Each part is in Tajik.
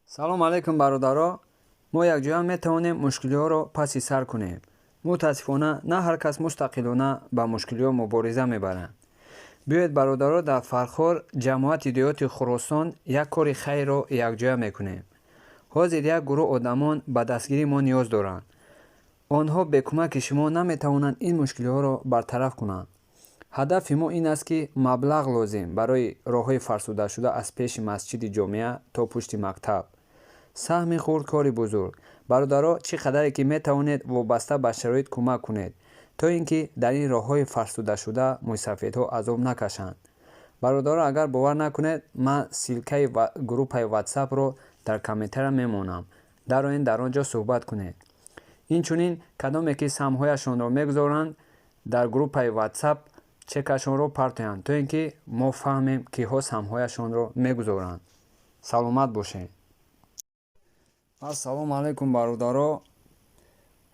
Салом алейкум, бародаро! Мо якҷоя метавонем мушкилиҳоро паси сар кунем. Мутаассифона, на ҳар кас мустақилона ба мушкилиҳо мубориза мебаранд. Биёед, бародаро, дар Фархор, ҷамоати деҳоти Хуросон, як кори хайрро якҷоя мекунем. Ҳозир як гурӯҳ одамон ба дастгирии мо ниёз доранд. Онҳо бе кӯмаки шумо наметавонанд ин мушкилиҳоро бартараф кунанд. Ҳадафи мо ин аст, ки маблағ лозим барои роҳҳои фарсудашуда аз пеши масҷиди ҷомеа то пушти мактаб. Саҳми хурд, кори бузург. Бародаро, чӣ қадаре ки метавонед, вобаста ба шароит кӯмак кунед, то ин ки дар ин роҳҳои фарсудашуда мӯйсафедҳо азоб накашанд. Бародаро, агар бовар накунед, ман ссылкаи группаи Ватсапро дар комментария мемонам. Дароен, дар он ҷо суҳбат кунед. Инчунин, кадоме ки саҳмҳояшонро мегузоранд, дар группаи Ватсап чекашонро партоянд, то ин ки мо фаҳмем, киҳо саҳмҳояшонро мегузоранд. Саломат бошед. Ассалому алайкум, бародаро!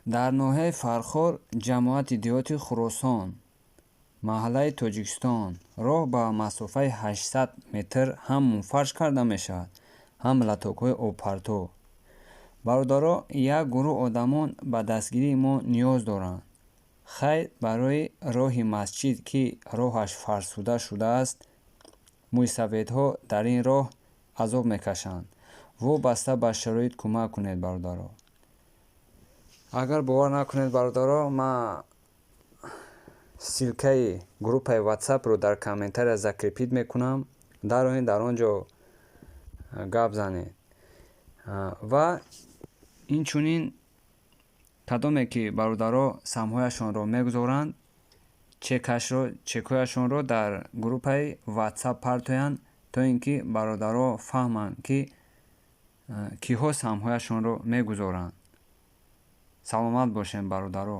Дар ноҳияи Фархор, ҷамоати деҳоти Хуросон, маҳаллаи Тоҷикистон, роҳ ба масофаи 800 метр ҳам мунфарш карда мешавад, ҳам лотокҳои обпартов. Бародаро, як гурӯҳ одамон ба дастгирии мо ниёз доранд. Хайр барои роҳи масҷид, ки роҳаш фарсуда шудааст, мӯйсафедҳо дар ин роҳ азоб мекашанд. Вобаста ба шароит кӯмак кунед, бародаро. Агар бовар накунед, бародаро, ман ссылкаи группаи Ватсапро дар комментария закрепить мекунам. Дароен, дар он ҷо гап занед. Ва инчунин, кадоме ки, бародаро, саҳмҳояшонро мегузоранд, чекашро, чекҳояшонро дар группаи Ватсап партоянд, то ин ки бародаро фаҳманд, ки киҳо саҳмҳояшонро мегузоранд. Саломат бошем, бародаро.